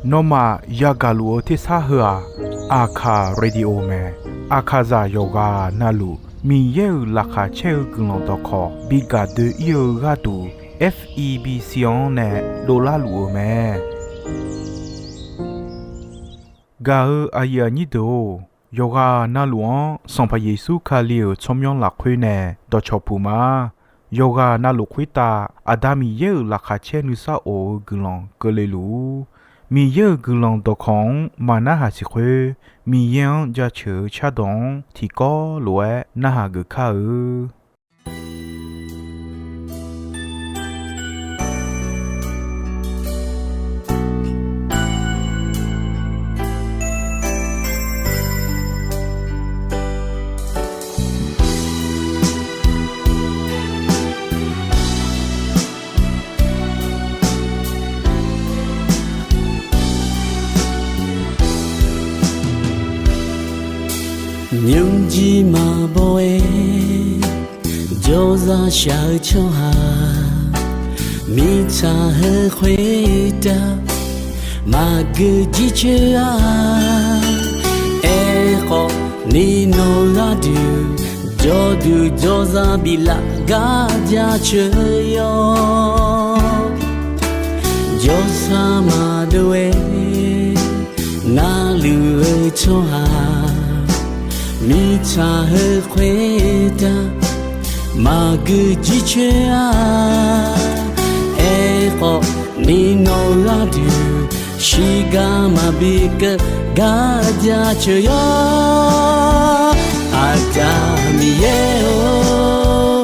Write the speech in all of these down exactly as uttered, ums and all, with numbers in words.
Nawmaf yagaq luf-eu tersar heu-aq, Aqkaq Radio mae. Aqkaqzaq yawqghaq navluf Miqyaer-euq laqkhaq caer-eu guiqlanq dawqkawq bi gaq doe-ir-eu gharduq, F E B C-anr nae dovlar luf-euq mae. Gaq-eu aqyuif aqnyir deuq-or, yawqghaq navluf-anr Sanqpaq Yeqsur Kali-euq tsawrmyanr lafkhoer nae dawqcawq puq ma. Yawqghaq navluf khoertav Aqda Miqyaer-euq laqkhaq caer nuisar of-eu guiqlanq keuvle luf-ur. Miqyaer-euq guiqlanq dawqkawq-anr maqnarhaq siq khoer, Miqyaer-anr jaceuq-eu cardawq-anr tiqkawv lof-aer narhaq geuf kar-eu. Nymrjir maqbaw-aer jawrzaq shaq-eu tsawrhaq, mirtsaq heu khoertav maqgeu jircoer-a. Aerkhawf ni nawq gharduq jawrduq jawrzaq biflaf gar jaceuq yawr. Jawrsar maqdov-aer narluf-eu tsawrhaq, mirtsaq heu khoertav maqgeu jircoer-a. Aerkhawf ni nawq gharduq shiqgar maqbi keuv gar jaceuq yawr. Aqda Miqyaer-or,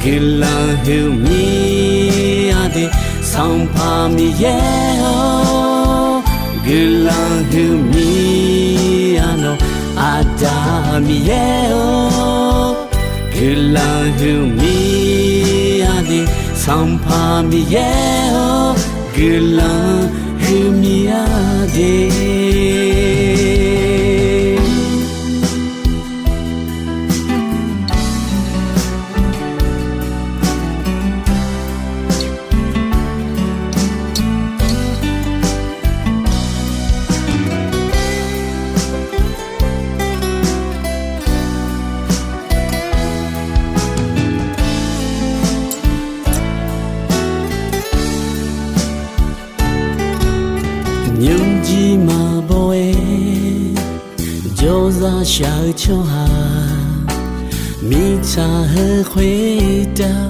guiqlanq huiqmir-a de. Sanqpaq Miqyaer-or, guiqlanq huiqmir-a nawq. Aqda Miqyaer-or, guiqlanq huiqmir-a de. Sanqpaq Miqyaer-or, guiqlanq huiqmir-a de. Nymrjir maqbaw-aer jawrzaq shaq-eu tsawrhaq, mirtsaq heu khoertav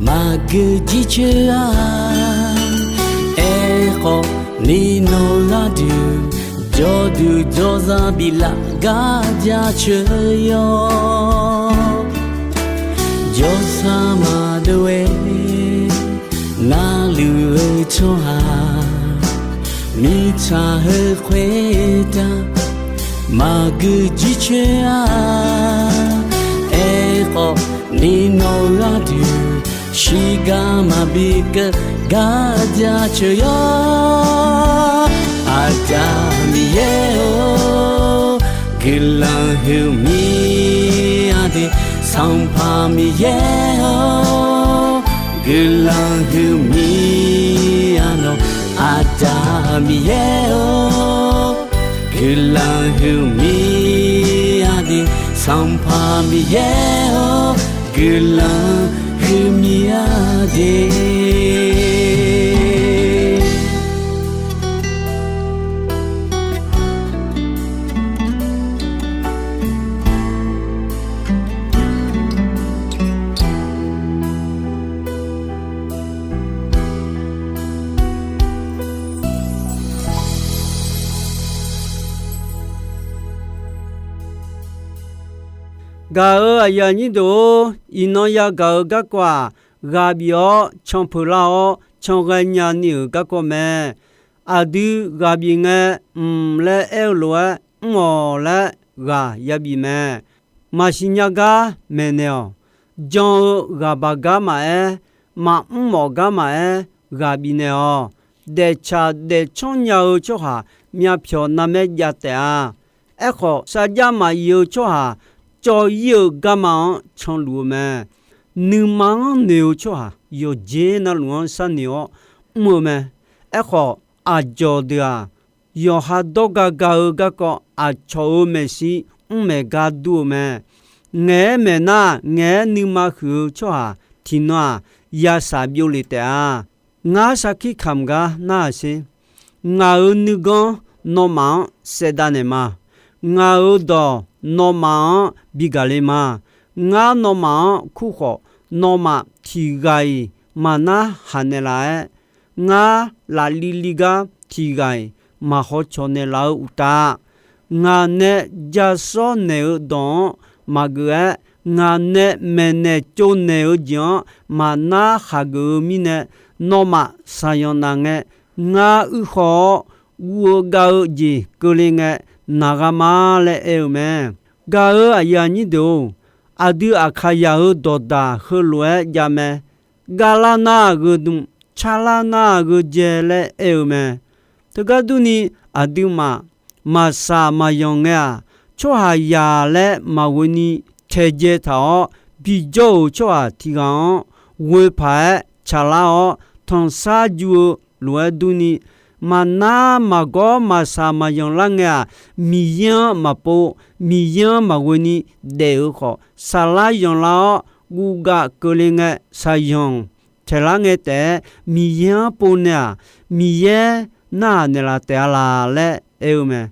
maqgeu jircoer-a. Aerkhawf ni nawq gharduq jawrduq jawrzaq biflaf gar jaceuq yawr. Jawrsar maqdov-aer narluf-eu tsawrhaq, mirtsaq heu khoertav maqgeu jircoer-a. Aerkhawf ni nawq gharduq shiqgar maqbi keuv gar jaceuq yawr. Aqda Miqyaer-or, guiqlanq huiqmir-a de. Sanqpaq Miqyaer-or, guiqlanq huiqmir-a nawq. Aqda Miqyaer-or, guiqlanq huiqmir-a de. Sanqpaq Miqyaer-or, guiqlanq huiqmir-a de. Gaq-euq aqyuif aqnyir deuq-or, iqnan yagaq-eu garkawv-aq, ghaq bif-awr can peuq lar-awr can ghaenya ni-euq garkawv mae. Aqdui ghaq bif ngae, mq laer aer-eu lof-aer, mr-awq laer ghaq yabif mae. Maqsiq nya gar maeqnaeq-awq. Jan-eu ghaq baq gar maqaer, maqmr mawf gar maqaer, ghaq bifnaeq-awq. Daeftsaq daefcanr nya-eu tsawrhaq myavpyawq narmaer jav taef-a. Aerkhawf, sarjax maqir-eu tsawrhaq cawv-ir-eu garma-anr canluf-eu mae. Nuima-anr noeq-eu tsawrhaq yawqjeq navluf-anr sharnoeq-awr mr-eu mae. Aerkhawf, aqdzawq deuq-aq, yawqha dawrga ga-eu garkawv aqcawq-euq maeqshi mr maeq gar dur-eu mae. Ngaeq-aer maeq nar, ngaeq-aer nuima huiq-eu tsawrhaq tiqnan-aq, yashaq byov lef taef-a. Ngar sarkir kamq gar narhaq sher. Ngaq-euq nuiganr nawmaf-anr saevdav naeqma. Ngaq-euq dawq nawmaf-anr bi gaq le ma. Ngar nawmaf-anr kur khawf, nawmaf tiq ghaq-iq maqnar haq naeqlaf-aer, ngar lafli li gar tiq ghaq-iq maq hawcawq naeqlaf-eu uqtaf, ngaq nae ja sawr naeq-eu dawq-anr maqgeuf-aer, ngaq nae maeqnaeq tsovnaeq-eu jeq-anr maqnar haq geuf-eu mirnae, nawmaf shaqyanq naf ngae, ngar uir khaw-awr guv-eu gav-eu jeq keuvle ngae, naq gha ma laer aer-eu mae. Gaq-euq aqyuif aqnyir deuq-or, aqdui Aqkaqyaq-euq dawqdaq heulof-aer jav mae. Gavlar nar-aq gheudm, carlar nar-aq gheudzae laer aer-eu mae. Teugar durni, aqduimaf maqsaq maqyanq ngae-aq, tsawrhaqzaq laer maqghoeni taeqdzae taq-awr bijawr-euq tsawrhaq tiq ghaq-anr ghoe paq-aer tsaqlar-awr tanqsar ju-eu lof-aer durni, maqnar maqgawr maqsaq maqyanq lar ngae-aq, Miqyaer-anr maqpov, Miqyaer-anr maqghoeni daef-eu khawf, saqlar yanqlar-awr guvgav keuvle ngae, shaqyanq taeqlar ngae taef-aer Miqyaer-anr pov nae-aq, Miqyaer narhaq naeqlaf taef-a laq laer aer-eu mae.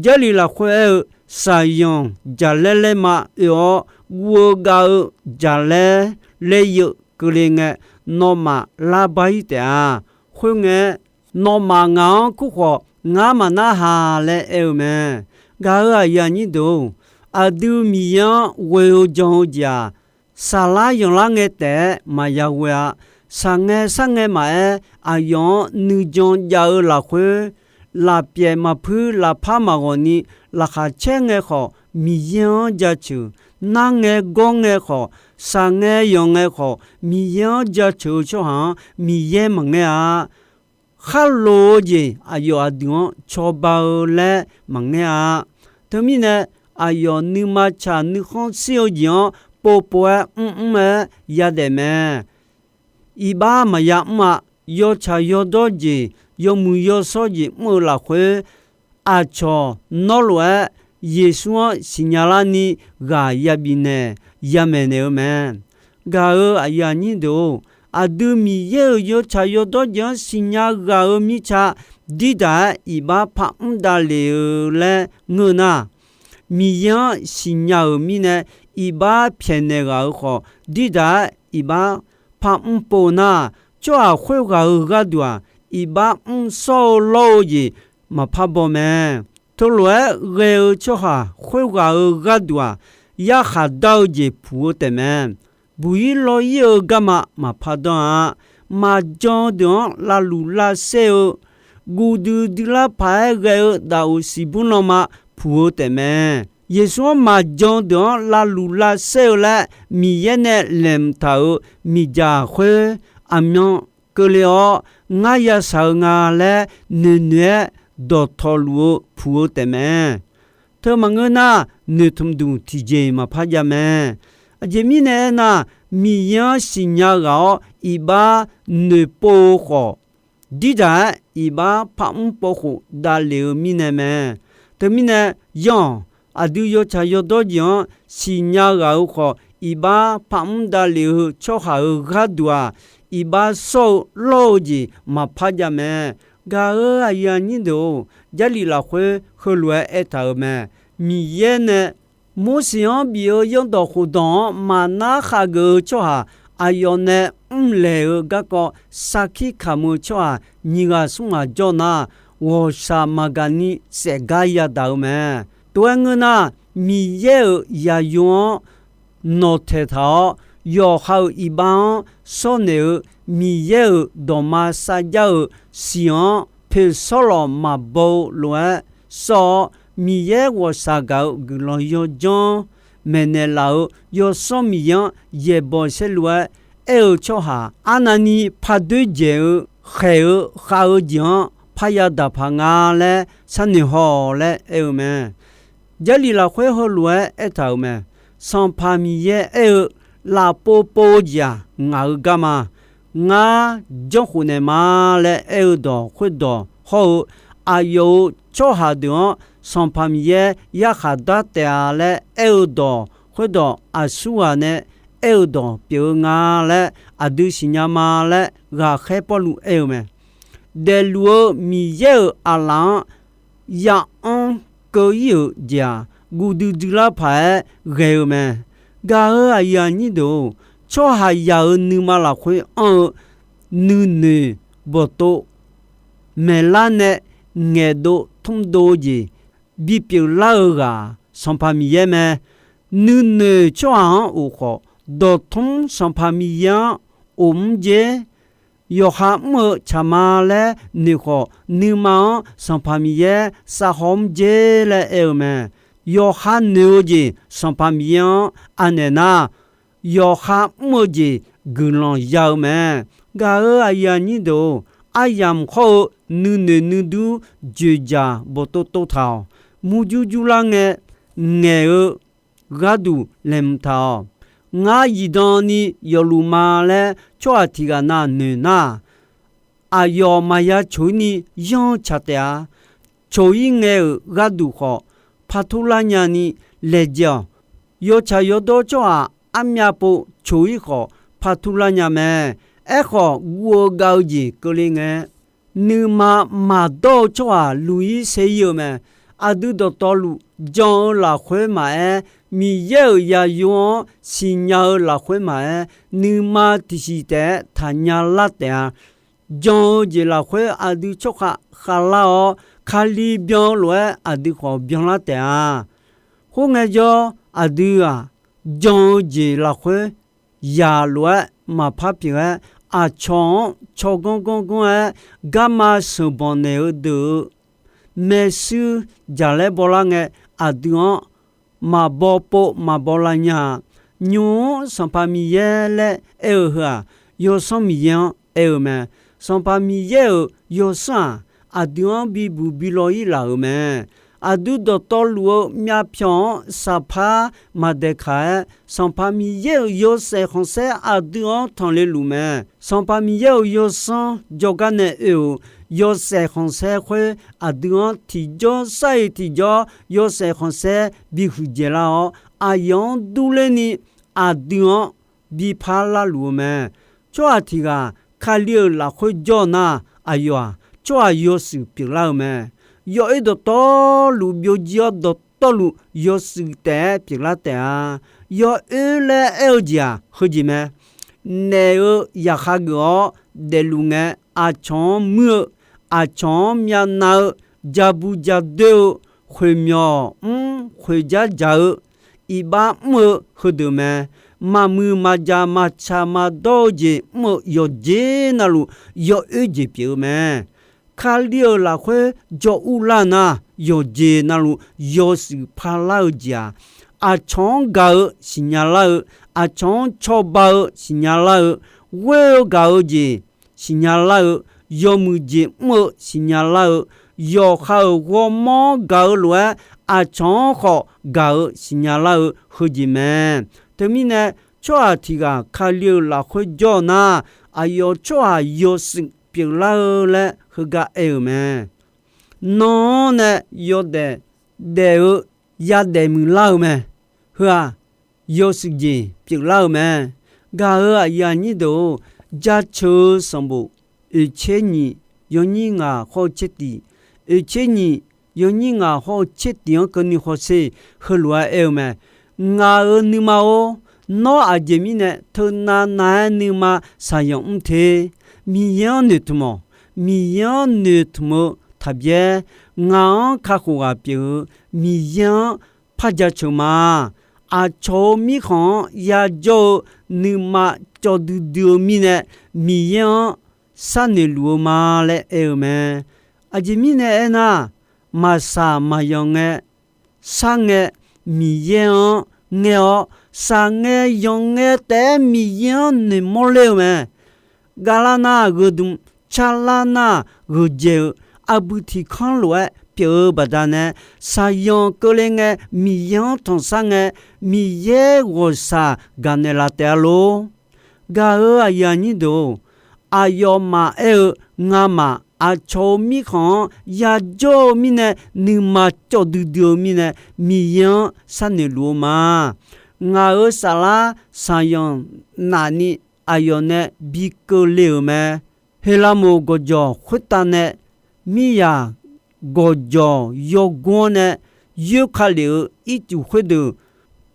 Jarlif lafkhoer aer-eu, shaqyanq jaqlaer laer ma oe-awr, guv-eu gav-eu jaqlaer laer yeuv keuvle ngae, nawmaf larbar-ir taef-a. Khoerngae, nawmaf ngaq-anr kur khawf, ngar maqnar haq laer aer-eu mae. Gaq-euq aqyuif aqnyir deuq-or, aqdui Miqyaer-anr ghoe-eu jan-eu jeq-aq, saqlar yanqlar ngae taef-aer maqya ghoe-a. Saqngae sarngae maqaer, aqyawf-anr nuijan jav-eu lafkhoer, lafpyaeq maqpuir lafpar maqghawq ni laqkhaq caer ngae khawf, Miqyaer-anr jaceuq, narngae gawr ngae khawf, saqngae yanq ngae khawf, Miqyaer-anr jaceuq-eu tsawrhaq-anr Miqyaer maqngaer-a. Kharloq-eu jeq aqyawf aqdui-anr cawba-eu laer maqngaer-a. Teumirnae, aqyawf nuima tsaq nuikhanr shir-eu jeq-anr povpov-aer mrmr-aer yadaef mae. Iqbax maqya mr-a. Yawtsaq yawdawr jeq, yawmuiq yawshawr jeq mr-eu lafkhoer, aqcawq nawr lof-aer Yeqsur-anr siqnya larni ghaq yabif naeq yamaeq naeq-eu mae. Gaq-euq aqyuif aqnyir deuq-or, aqdui Miqyaer-euq yawtsaq yawdawr jeq-anr siqnya ghaq-euq mirtsa dirdaq-aer iqbax parmr davlef-eu laer ngeur nar, Miqyaer-anr siqnya-euq mirnae iqbax pyaeqnaeq ghaq-euq khawf, dirdaq-aer iqbax parmr pov nar, tsawrhaq khoerghaq-euq gharduq-aq, iqbax mr sawr-eu lawr-eu jeq maqpar baw mae. Teulof-aer ghae-eu tsawrhaq khoerghaq-euq gharduq-aq, yarkhaq dar-eu jeq puq-eu taefmae. Buq-ir law-ir-eu garma maqpar danr-a. Maqjan-eu deuq-anr lavluq lavsaer-eu, guv duidui lar paq-aer ghae-eu daqoq siqbur lanma puq-eu taefmae. Yeqsur-anr maqjan-eu deuq-anr lavluq lavsaer-eu laer Miqyaer nae laeqhmq taq-euq miqdzaq khoer aqmyan keuvle-awr, ngar yashaq-eu nga laer noeqnoeq-aer dawqtawvluf-eu puq-eu taefmae. Teu maqngeur nar, noeqtmq duq tiqjeq maqpar jav mae. Aqjeq mirnae aernar, Miqyaer-anr siqnya ghaq-awr iqbax noeqpov-eu khawf, dirdaq-aer iqbax parmr povkhof davlef-eu mirnae mae. Teumirnae, yanr-awq, aqdui yawtsaq yawdawr jeq-anr siqnya ghaq-euq khawf, iqbax parmr davlef-eu tsawrhaq-euq gharduq-aq, iqbax sawr-eu lawr-eu jeq maqpar jav mae. Gaq-euq aqyuif aqnyir deuq-or, Jarlif lafkhoer heulof-aer aertaq-euq mae. Miqyaer nae Morseq-anr bif-eu zanrdawq khofdawq-anr maqnar khageuf-eu tsawrhaq aqyawf nae mrlaeq-eu garkawv sarkir kamq-eu tsawrhaq nyiq ghaq smr ghaq jawr nar, ghawqshaq maqgaq ni saefgar yadaq-eu mae. Tov-aer ngeur nar, Miqyaer-euq zaqyo-anr nawqtaeq taq-awr, yawqha-euq iqbax-anr shawrnaeq-eu Miqyaer-euq dawqma sarjar-euq siq-anr poeqsawrlawq maqbaw-eu lof-aer sawr-awr, Miqyaer ghawqshaq gaq-eu guiqlanq yawdzanr maeqnaeq laf-euq Yawsanr Miqyaer-anr yaeqbawq saerlu-aer aer-eu tsawrhaq arnavni pardoer dzaeq-eu khaeq-eu khav-eu jeq-anr parya daqpaq nga laer sharnoeq haw-awq laer aer-eu mae. Jarlif lafkhoer heulof-aer aertaq-euq mae. Sanqpaq Miqyaer aer-eu, lafpov pov-eu jeq-aq ngaq-euq garma, Ngar janrkhof naeq ma laer aer-eu dawq khoerdawq hawr-eu, aqyawf-euq tsawrhaq deuq-anr Sanqpaq Miqyaer yarkhaq dar taef-a laer aer-eu dawq khoerdawq aqsurghaq nae aer-eu dawq pyeuf-eu nga laer aqdui siqnya ma laer ghaqkhaer Pawrluv aer-eu mae. Daefluf-eu Miqyaer-euq aqlaf-anr ya'anr keuv-ir-euq jeq-aq, guv duidui lar paq-aer ghae-eu mae. Gaq-euq aqyuif aqnyir deuq-or, tsawrhaqzaq-euq nuima lafkhoer anr-eu nuinoeq bawqtov maeqlar nae ngaeqdov tmrdov-eu jeq bipyeuf lar-eu ghaq Sanqpaq Miqyaer mae. Nuinoeq tsawrhaq-anr of khawf, dawqtmr Sanqpaq Miqyaer-anr of mr jer. Yawqha mr-eu tsaq ma laer noeq khawf, nuima-anr Sanqpaq Miqyaer savhaw mr jer laer aer-eu mae. Yawqha noeq-eu jeq Sanqpaq Miqyaer-anr anaeq nar, yawqha mr-eu jeq guiqlanq ya-eu mae. Gaq-euq aqyuif aqnyir deuq-or, aryamq khawr-eu nuinoeq nuidur dzoeqdzaq bawqtov tov taq-awq. Murjur jurlar ngae ngaeq-eu gharduq laeqhmq taq-awq. Ngar zifdan ni yawfluf ma laer tsawrhaq tiq ghaq na noeq nar, aqyawf maqya coq-ir ni yanr-eu tsaq taef-a. Coq-ir ngae-euq gharduq khawf, partur lar nya ni laejae-awq. Yawtsaq yawdawr tsawrhaq armyav pov coq-ir khawf, partur lar nya mae. Aerkhawf, guv-eu gav-eu jeq keuvle ngae, nuima maqdawr-eu tsawrhaq luq-ir ser-ir-eu mae. Aqdui dawqtawvluf jan-eu lafkhoer maqaer, Miqyaer-euq zaqyo-anr siqnya-eu lafkhoer maqaer, nuima tiqsiq taef-aer taqnya lar taef-a. Jan-eu jeq lafkhoer aqdui tsawrkhav khavlar-awr, Kali byan-eu lof-aer aqdui khawf byanlar taef-a. Khoerngae jawr, aqdui-aq, jan-eu jeq lafkhoer yaq lof-aer maqpar pyeuf-aer, aqcawq-anr tsawrganr ganr ganr-aer garma sheuqbanq naeq-eu deuq-eu maershuir jaqlaer bawlar ngae, aqdui-anr maqbaw pov maqbaw lav nya-a. Nymq-mr Sanqpaq Miqyaer laer aer-eu heu-aq, Yawsanr Miqyaer-anr aer-eu mae. Sanqpaq Miqyaer-euq Yawsanr-aq, aqdui-anr bibuq bi law-ir laf-euq mae. Aqdui dawqtawvluf-eu myavpyawq-anr saqpar maqdaeqkaq-aer, Sanqpaq Miqyaer-euq yawshaef khanqsaer aqdui-anr tanqle luf mae. Sanqpaq Miqyaer-euq Yawsanr jawrgar nae oe-euq yawshaef khanqsaer khoer, aqdui-anr tiqjawr sar-iq tiqjawr yawshaef khanqsaer bihuiq dzaeqlar-awr, aqyawf-anr durler ni aqdui-anr bi parlar luf-eu mae. Tsawrhaq tiq ghaq Kali-euq lafkhoer jawr nar, aqyawf-aq, tsawrhaq yawshuif pyeuflar-eu mae. Yawoer dawqtawvluf byovjir-awr dawqtawvluf yawshuif taef-aer pyeuflar taef-a. Yawoer laer aer-eu jeq-aq, heujeq mae. Naef-eu zaqkhav geuf-awr daefluf ngae, aqcawq-anr muir-eu, aqcawq-anr myavnav-eu, jabu jadoer-eu, khoeqmyawq mr khoeqjar dzaq-eu, iqbax mr-eu heudeuq mae. Maqmuiq maqjaq maqtsaq maqdawr-eu jeq mr-eu yawqjeq navluf yawoer jeq pyeuf-eu mae. Kali-euq lafkhoer jawr urlar nar, yawqjeq navluf yawshuif parlar-eu jeq-aq, aqcawq-anr gaq-eu siqnya lar-eu, aqcawq-anr cawba-eu siqnya lar-eu, ghoer-eu gaq-eu jeq siqnya lar-eu, yawmuiq jeq mr-eu siqnya lar-eu, yawqha-euq ghawrmawr gaq-eu lof-aer aqcawq-anr khawf gaq-eu siqnya lar-eu heujeq mae. Teumirnae, tsawrhaq tiq ghaq Kali-euq lafkhoer jawr nar, aqyawf tsawrhaq yawshuif pyeuflar-eu laer heugar aer-euq mae. Nan-anr nae yawdaef daef-eu yadaef muiqlar-eu mae. Heu-aq, yawshuif jeq pyeuflar-eu mae. Gaq-euq aqyuif aqnyir deuq-or, Jaceuq-eu sanqbof oeqtser nyiq yawnyir ngaq hawr-eu tser tiq, oeqtser nyiq yawnyir ngaq hawr-eu tser tiq-anr keuvni hawsher heulof-aer aer-eu mae. Ngaq-euq nuima-or, nawr aqjeq mirnae teunav nav-aer nuima shaqyanq mr te. Miqyaer-anr noeqtmq-awq. Miqyaer-anr noeqtmq-eu taqbyaer, ngaq-anr kakhof ghaq pyeuf-eu Miqyaer-anr par jaceuq ma. Aqcawq-euq mirkhanq-anr yajawr-eu nuima cawv duidui-eu mirnae, Miqyaer-anr sharnoeq luf-eu ma laer aer-eu mae. Aqjeq mirnae aernar, maqshaq maqyanq ngae, sharngae Miqyaer-anr ngaer-awr, shaqngae yanqngae taef-aer Miqyaer-anr noeqmawr ler-eu mae. Gavlar nar gheudm, carlar nar gheuqdzaeq-eu, arbui tiq kanr lof-aer pyeuf-eu baqdanae, shaqyanq keuvle ngae Miqyaer-anr tanqshar ngae, Miqyaer ghawqshaq gaqnaeq laf taef-a lor. Gaq-euq aqyuif aqnyir deuq-or, Aqyawfmaf aer-eu, Ngamaf aqcawq-euq mirkhanq-anr yajawr-eu mirnae, nuima cawv duidui-eu mirnae, Miqyaer-anr sharnoeq luf-eu ma. Ngaq-euq saflar shaqzanq nafni aqyawf nae bi keuvle-euq mae. Heqlamoq gawqjawq khoertav nae, miryaq gawqjawq yawgor-anr nae yoerka lef-eu ircuf khoerdeuq,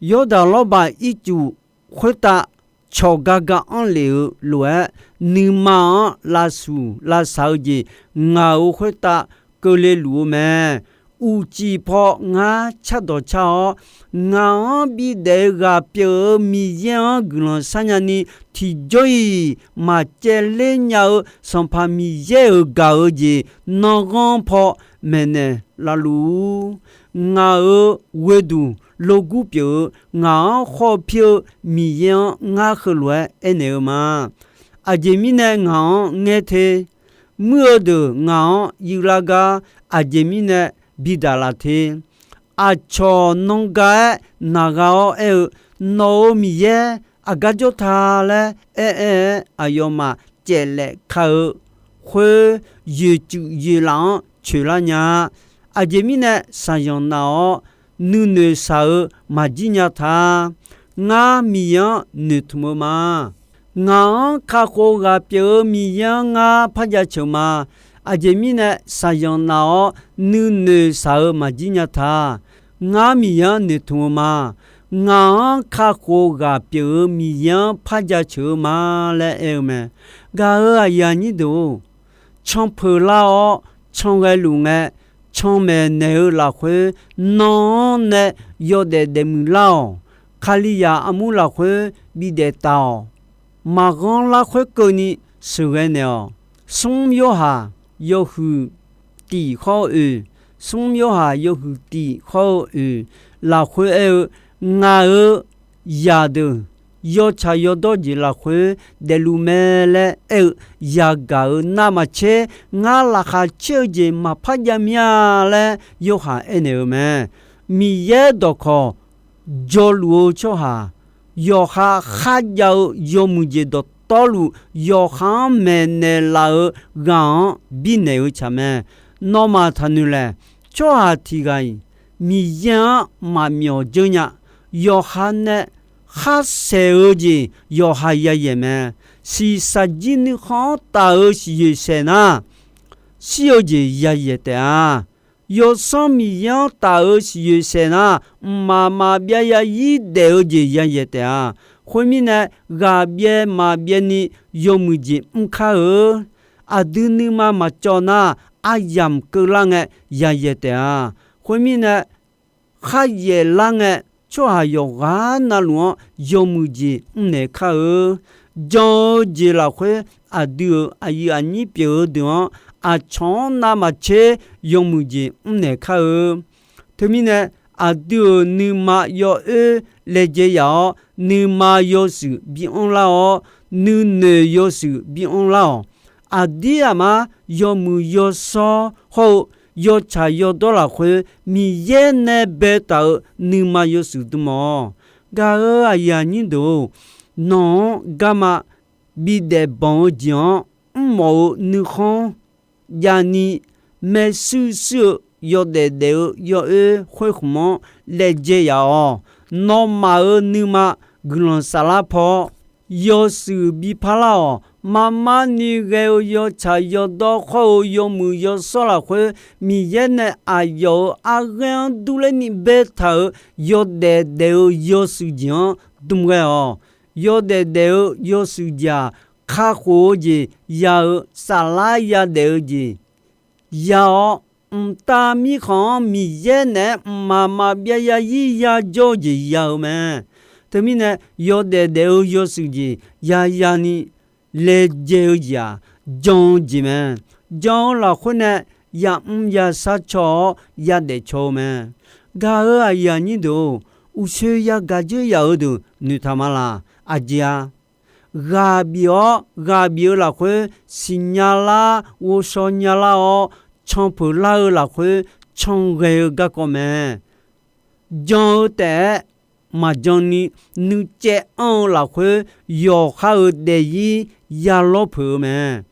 Yawrdaq lawrbaq ircuf khoertav cawq gar gar anr lef-eu lof-aer, nuima-anr lavshuq lavsaq-eu jeq ngaq-euq khoertav keuvle luf-eu mae. Uqcif paw ngar cardawq car-awr, ngaq-anr bidaef-eu ghaq pyeuf-eu Miqyaer-anr guiqlanq sharnya ni, tiqjawr-iq maqcaevler nya-eu Sanqpaq Miqyaer-euq gaq-eu jeq nanrghanr paw maeqnaeq lavluf-ur. Ngaq-euq ghoeduq logur pyeuf-eu, ngaq-anr khawf pir-eu Miqyaer-anr ngar heulof-aer aernaeq-eu ma. Aqjeq mirnae ngaq-anr ngaer te. Muir-eu deuq ngaq-anr yuvlar gar, aqjeq mirnae bidaq laf te. Aqcawq nan ga-aer naq gha-awr aer-eu, Nawq-euq Miqyaer aqgar jawr ta laer aer-aer-aer, aqyawfmaf caeflaef ka-eu khoer, yoeqcuif yoeqlaf-anr coeqlar nya-a. Aqjeq mirnae shaqzanq naf-awr, nuinoeq shaq-eu maqjir nya ta. Ngar Miqyaer-anr noeqtmq-eu ma. Ngaq-anr kakhof ghaq pyeuf-eu Miqyaer-anr ngar par jaceuq ma. Aqjeq mirnae shaqzanq naf-awr, nuinoeq shaq-eu maqjir nya ta. Ngar Miqyaer-anr noeqtmq-eu ma. Ngaq-anr kakhof ghaq pyeuf-eu Miqyaer-anr par jaceuq-eu ma laer aer-eu mae. Gaq-euq aqyuif aqnyir deuq-or, canpeuq lar-awr, can ghaeluf ngae, canmaeq naeq-eu lafkhoer, nan-anr nae yawdaef daefmuiq lar-awq. Kalizaq armur lafkhoer bidaef taq-awq. Maqghanr larkhoer keuvni sheuqghae naeq-awq. Smr Yorhaq yawhuiq tiq khawr-eu oeq, Smr Yorhaq yawhuiq tiq khawr-eu oeq lafkhoer aer-eu, Ngaq-euq zaqdeuq yawtsaq yawdawr jeq lafkhoer daefluf mae laer aer-eu yagaq-euq navmaqtser, ngar laqkhaq caer-eu jeq maqpar jav mir-a laer Yorhaq aernaeq-eu mae. Miqyaer dawqkawq jawrluf-eu tsawrhaq, yawqha kharjav-eu yawmuiq jeq dawqtawvluf, yawqha-anr maeqnaeq laf-eu ghaq-anr birnaeq-eu tsaq mae. Nawmaf taqnoeq laeq. Tsawrhaq tiq ghaq-iq Miqyaer-anr maqmyawf dzeur nya. Yawqha nae kharsaeq-eu jeq yawqha yayaeq mae. Shiqshaq jir nuikhanr-anr taf-eu siqyoeq saeq nar, shir-eu jeq yayaeq taef-a. Yawsanr Miqyaer-anr taf-eu siqyoeq saeq nar, mqmaq maqbyav ya ir daef-eu jeq yayaeq taef-a. Khoermirnae, ghaq byaev maqbyaev ni yawmuiq jeq mr kar-eu. Aqdui nuima maqcawv nar, aryamq keuvlar ngae yayaeq taef-a. Khoermirnae, kharyaeq lar ngae, tsawrhaq yawqghaq navluf-anr yawmuiq jeq mrnaeq kar-eu. Jan-eu jeq lafkhoer, aqdui-euq aqyuif aqnyir pyeuf-eu deuq-anr, aqcawq-anr navmaqtser yawmuiq jeq mrnaeq kar-eu. Teumirnae, aqdui-euq nuima yawoer laejae yaf-awr, nuima yawshuif bianr lar-awr, nuinoeq yawshuif bianr lar-awq. Aqdir aqmar yawmuiq yawshawr hawr-eu yawtsaq yawdawr lafkhoer, Miqyaer nae baetaq-euq nuima yawshuif dm-awq. Gaq-euq aqyuif aqnyir deuq-or, nawq-anr garma bidaef banq-eu jeq-anr mrmawf-eu nuikhanr javni, maershuir shuir-eu yawdaef daef-eu yawoer khoerkhmq-anr laejae yaf-awq. Nawmaf-euq nuima guiqlanq saflar paw-awr, yawshuif bi parlar-awq. Marmarni ghae-eu yawtsaq yawdawr khawr-eu yawmuiq yawshawr lafkhoer, Miqyaer nae aqyawf-euq arghaer-anr durler ni baetaq-euq yawdaef daef-eu yawshuif jeq-anr dm ghae-awq. Yawdaef daef-eu yawshuif jeq-aq, kakhof-eu jeq ya-eu, saflar yadaef-eu jeq ya-awr, mqtav mirkhanq-anr Miqyaer naeq-aer mqmaq maqbyav ya ir yajawr-eu jeq ya-eu mae. Teumirnae, yawdaef daef-eu yawshuif jeq yaya ni laejae-eu jeq-aq, jan-eu jeq mae. Jan-eu lafkhoer nae yamr yashar caw-awr yadaef caw-eu mae. Gaq-euq aqyuif aqnyir deuq-or, uqshoe yagaq dzeur yaf-eu deuq noeqtaq ma laq? Aqjeq-a, ghaq bif-awr ghaq bif-eu lafkhoer siqnya lar, ghovshaw nya lar-awr, canpeuq lar-eu lafkhoer can ghae-eu garkawv mae. Jan-eu taef-aer maqjan ni nuicaev anr-eu lafkhoer, yawqha-euq daefzir ya lawr peuq-eu mae.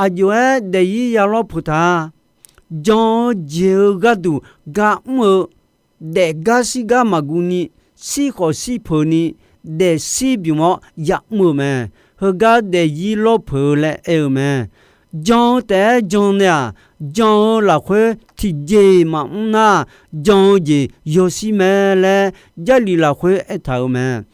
Aqjox-aer daefzir ya lawr peuq taq-a. Jan-eu jeq-eu gharduq gar mr-eu, daefgar shirgar maqguv ni, shir khawf shir peuq ni, daefshir bymq-awr yamr-euq mae. Heugar daefzir lawr peuq-eu laer aer-eu mae. Jan-eu taef-aer jan nae-aq, jan-eu lafkhoer tiqjeq-iq maqmr nar, jan-eu jeq yawshir mae laer Jarlif lafkhoer aertaq-euq mae.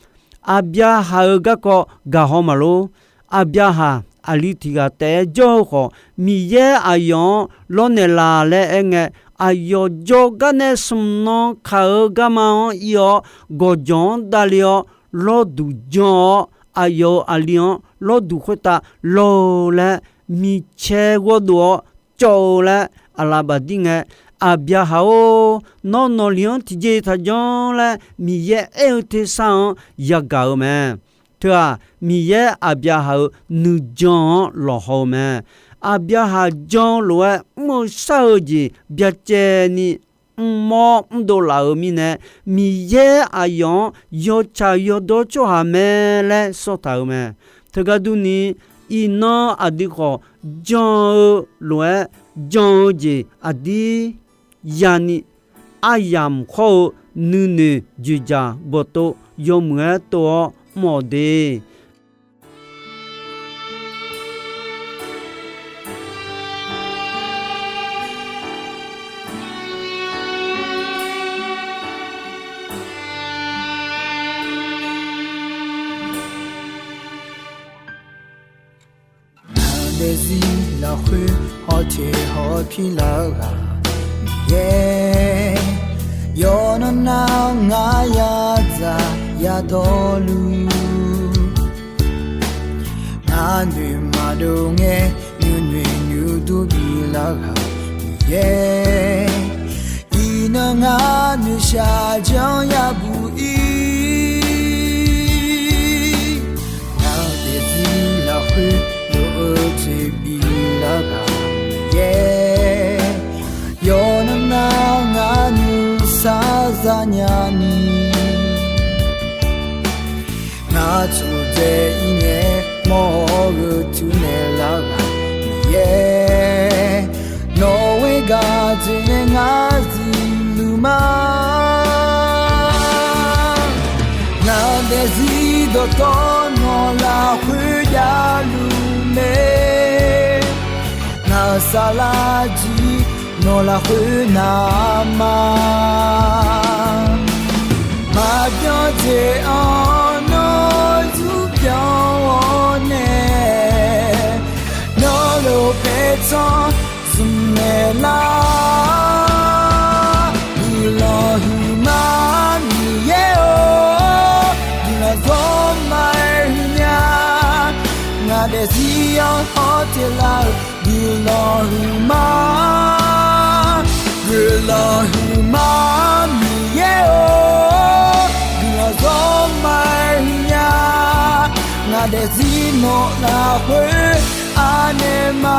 Aqbyaqhaq-euq garkawv gaqhaw maqlor. Aqbyaqhaq aqli tiq ghaq taef-aer jawr-eu khawf, Miqyaer aqyawf-anr lawrnaeq laf laer aerngae, aqyawf jawrgar nae smq nan kaq-eu garma-anr ir-awr, gawqjawq-anr davle-awr, lawrduq jan-awr, aqyawf-euq aqli-anr lawrduq khoertav lawr-eu laer, micaer ghawrdov-awr cawv-eu laer aqlaf bafdir ngae, Aqbyaqhaq-or, nawr nawqli-anr tiqjeq taqjanr laer Miqyaer aer-eu tersar-anr yagaq-eu mae. Teu-aq, Miqyaer Aqbyaqhaq-euq nuijan-anr lawqhaw-eu mae. Aqbyaqhaq jan-eu lof-aer mr-eu shar-eu jeq byacaevni mrmawr mrdov laf-euq mirnae, Miqyaer aqyawf-anr yawtsaq yawdawr tsawrhaq mae laer sawr taq-euq mae. Teugar durni, iqnan aqdui khawf jan-eu lof-aer jan-eu jeq aqdir yani aryamq khawr-eu nuinoeq joeqjaq bawqtov yawmuiq-aer tov-awr mr-awq de. Ngaq daefzir lafkhoer hawteq hawpir lar-eu ghaq Miqyaer, yawqnan nar-awr ngar yadzaq yadawrluf, ngar noeq maqdov ngae nuinoeq nuidur bilar ghaq Miqyaer, iqnan ngar noeqshaq janr yabuq ir. Ngaq daefzir lafkhoer lof-eu jeq bilar ghaq Miqyaer, yawqnan nar ngar nuisar zanya ni, ngar tsofdzae ir ngae mawr-eu teunaeq lar ghaq Miqyaer, nawq-eu gaq jeq nae ngar zifluf ma. Ngaq daefzir dawqtawvluf lafkhoer javluf mae, ngaq saflar jir nawq lafkhoer navma. Maqbyan jeq-anr nawr zmq byan-awr nae, nawr lof paertsanr zmq naeq lar. Guiqlanq huiqma Miqyaer-or, guiqlanq zawr ma-aer huiqnya. Ngaq daefzir-anr hawteq lar-eu guiqlanq huiqma, guiqlanq huiqma Miqyaer-or, guiqlanq zawr ma-aer huiqnya. Ngaq daefzir nawq lafkhoer anaeq ma.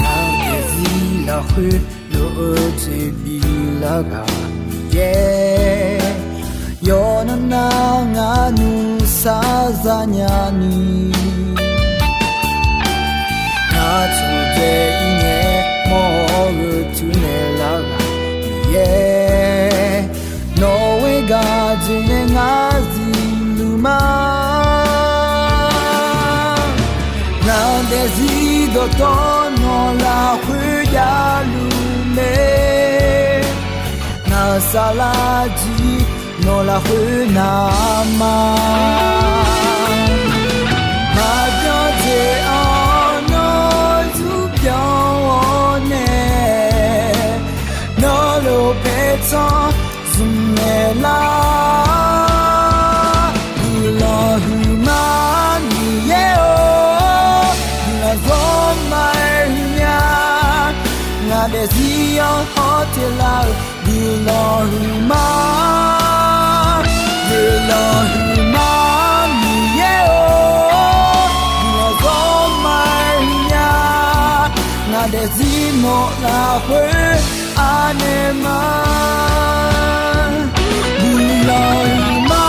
Ngaq daefzir lafkhoer lof-eu jeq bilar ghaq Miqyaer, yawqnan nar ngar nuisar zanya ni, ngar tsofdzae ir ngae mawr-eu teunaeq lar ghaq Miqyaer, nawq-eu gaq jeq nae ngar zifluf ma. Ngaq daefzir dawqtawvluf lafkhoer javluf mae, ngaq saflar jir nawq lafkhoer navma. Maqbyan jeq-anr nawr zmq byan-awr nae, nawr lof paertsanr zmq naeq lar. Daefzir-anr hawteq laf-euq guiqlanq huiqma, guiqlanq huiqma, Miqyaer-or, guiqlanq zawr ma-aer nya. Ngaq daefzir nawq lafkhoer anaeq ma. Guiqlanq huiqma,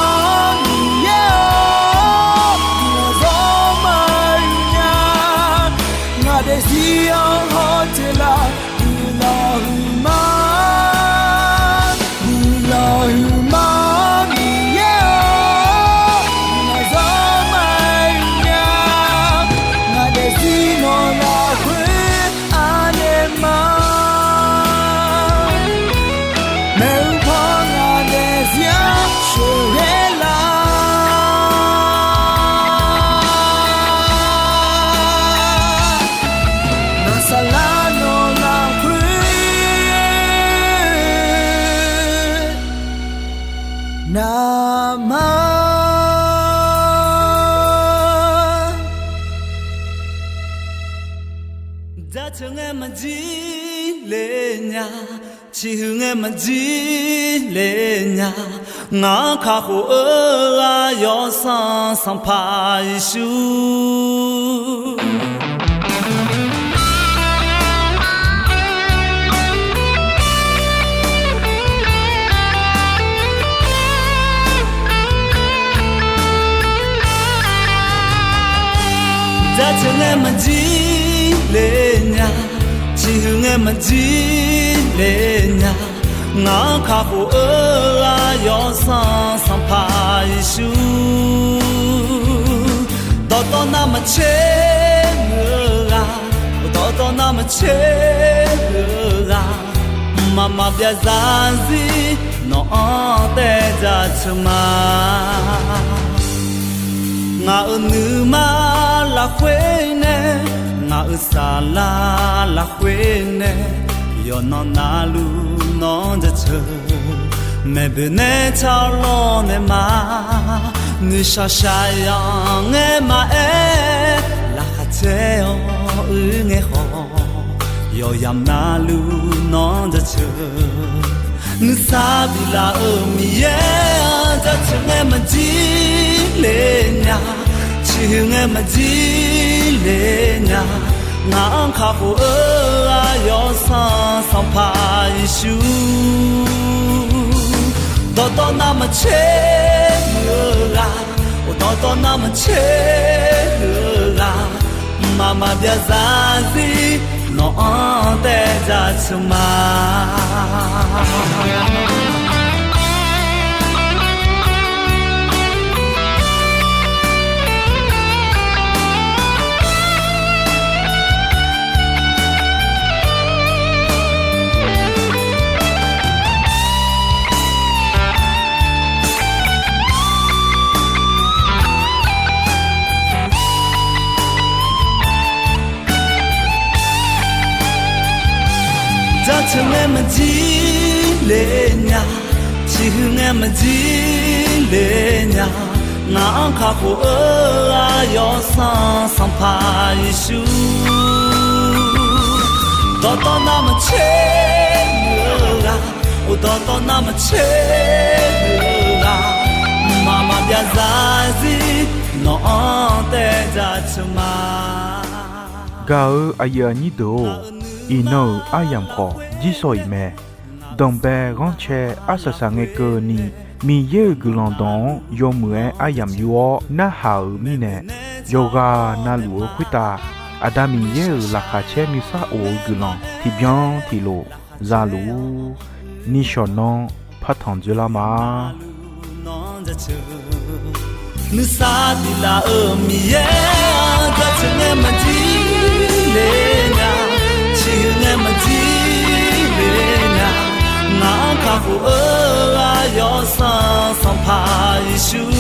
Miqyaer-or, guiqlanq zawr ma-aer nya. Ngaq daefzir-anr hawteq laf guiqlanq huiqma, guiqlanq huiqma, Miqyaer-or, guiqlanq zawr ma-aer nya. Ngaq daefzir nawq lafkhoer anaeq ma. Maeqhu paw ngaq daefzir-anr sheuqghae laf. Naqsaqlar nawq lafkhoer navma. Jaceuq ngae maqjir le nya, ciqhuiq ngae maqjir le nya, ngaq-anr kakhof-eu ghaq Yawsanr Sanqpaq Yeqsur. Jaceuq ngae maqjir le nya, ciqhuiq ngae maqjir le nya, ngaq-anr kakhof-eu ghaq Yawsanr Sanqpaq Yeqsur. Dawqtawv navmaqtser muiq-eu ghaq, dawqtawv navmaqtser muiq-eu ghaq, mqmaq maqbyav zarzir nawq-anr taev jaceuq ma. Ngaq-euq nuima lafkhoer nae, ngaq-euq saflar lafkhoer nae, yawqnan navluf nawq-anr jaceuq. Maeqboeq nae tsarlawr nae ma, nuishaq shaqyanq ngae maqaer, laqkhaq caer-awr uir ngae khawf, yawqyamq navluf nawq-anr jaceuq. Nuisar biflaf-euq Miqyaer-anr jaceuq ngae maqjir le nya, ciqhuiq ngae maqjir le nya, ngaq-anr kakhof-eu ghaq Yawsanr Sanqpaq Yeqsur. Dawqtawv navmaqtser muiq-eu ghaq, dawqtawv navmaqtser muiq-eu ghaq, mqmaq maqbyav zarzir nawq-anr taev jaceuq ma. Jaceuq ngae maqjir le nya, ciqhuiq ngae maqjir le nya, ngaq-anr kakhof-eu ghaq Yawsanr Sanqpaq Yeqsur. Dawqtawv navmaqtser muiq-eu ghaq, dawqtawv navmaqtser muiq-eu ghaq, mqmaq maqbyav zarzir nawq-anr taev jaceuq ma. Gaq-eu aqyuif aqnyir deuq-or, iqnan-euq aryamq khawf jirsawq iq mae. Danqbae ghanrcae arsaq saq ngae keuvni, Miqyaer-euq guiqlanq dawq-anr yawmuiq-aer aryamq yur-awr narhaq-euq mirnae, yawqghaq navluf-eu khoertav Aqda Miqyaer-euq laqkhaq caer nuisar of-eu guiqlanq tiqbyan tiqlof zaluf-ur. Nishawq nanr partanq dzoerlar ma. Nuisar biflaf-euq Miqyaer-anr jaceuq ngae maqjir le nya, ciqhuiq ngae maqjir le nya, ngaq-anr kakhof-eu ghaq Yawsanr Sanqpaq Yeqsur.